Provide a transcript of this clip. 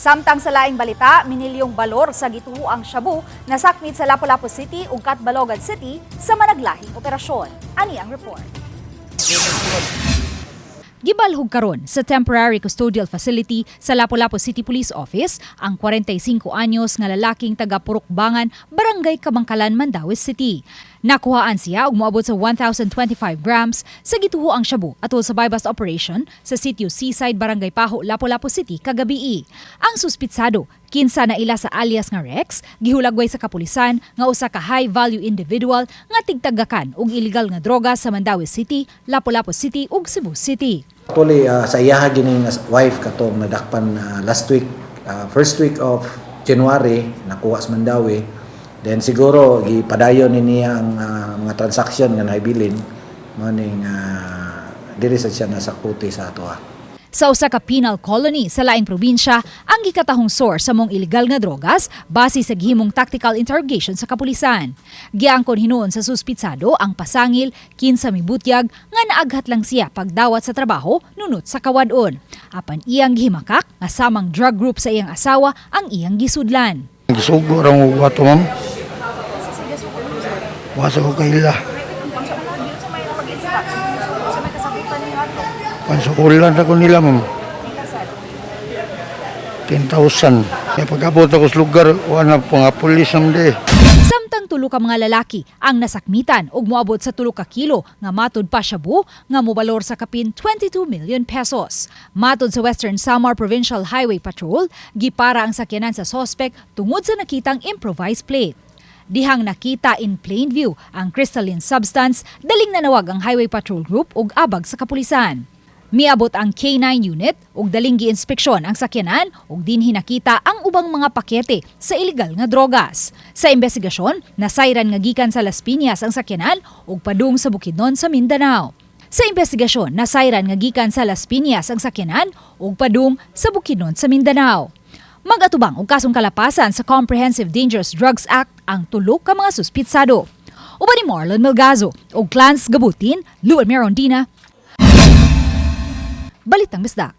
Samtang sa laing balita, minilyong balor sa gituoang shabu nasakmit sa Lapu-Lapu City ug Catbalogan City sa managlahing operasyon. Ani ang report. Gibalhog karon sa temporary custodial facility sa Lapu-Lapu City Police Office ang 45 anyos nga lalaking taga Purukbangan, Barangay Kabangkalan, Mandaue City. Nakuhaan siya og moabot sa 1,025 grams sa gituoang shabu atol sa buy-bust operation sa sitio Seaside, Barangay Paho, Lapu-Lapu City kagabii. Ang suspitsado, kinsa na ila sa alias nga Rex, gihulagway sa kapulisan nga usa ka high-value individual nga tigtagakan og illegal nga droga sa Mandaue City, Lapu-Lapu City ug Cebu City. Actually, sa iyaha gining wife katong nadakpan last week, first week of January, nakuha sa Mandaue. Then siguro gipadayon ni niya ang mga transaction nga naibilin maning diri sa siya nasakuti sa atoa. Sa usa ka penal colony sa laing probinsya ang gikatahong source sa mong illegal nga drogas base sa gihimong tactical interrogation sa kapulisan. Giangkon hinuon sa suspitsado ang pasangil kinsa mibutyag nga naaghat lang siya pagdawat sa trabaho nunot sa kawad-on. Apan iyang gihimakak nga samang drug group sa iyang asawa ang iyang gisudlan. Gisugo ra mo ato, ma'am. Wa sa ko kaila. Pansukulan ako nila, ma'am. 10,000. Kaya pag-abot ako sa lugar, wala na nga pulis ma'am di. Samtang tulo ka mga lalaki ang nasakmitan og moabot sa 3 ka kilo nga matud pa shabu nga mobalor sa kapin 22 million pesos. Matod sa Western Samar Provincial Highway Patrol, gipara ang sakyanan sa sospek tungod sa nakitang improvised plate. Dihang nakita in plain view ang crystalline substance, daling nanawag ang Highway Patrol Group ug abag sa kapulisan. Miabot ang K9 unit ug daling giinspeksyon ang sakyanan ug dinhi nakita ang ubang mga pakete sa ilegal nga drogas. Sa investigasyon, nasayran nga gikan sa Las Piñas ang sakyanan ug padung sa Bukidnon sa Mindanao. Sa investigasyon, nasayran nga gikan sa Las Piñas ang sakyanan ug padung sa Bukidnon sa Mindanao. Mag-atubang og kasong kalapasan sa Comprehensive Dangerous Drugs Act ang tulo ka mga suspitsado. Uban ni Marlon Melgazo ug Clans Gabutin, Luan Merondina, Balitang Bisdak.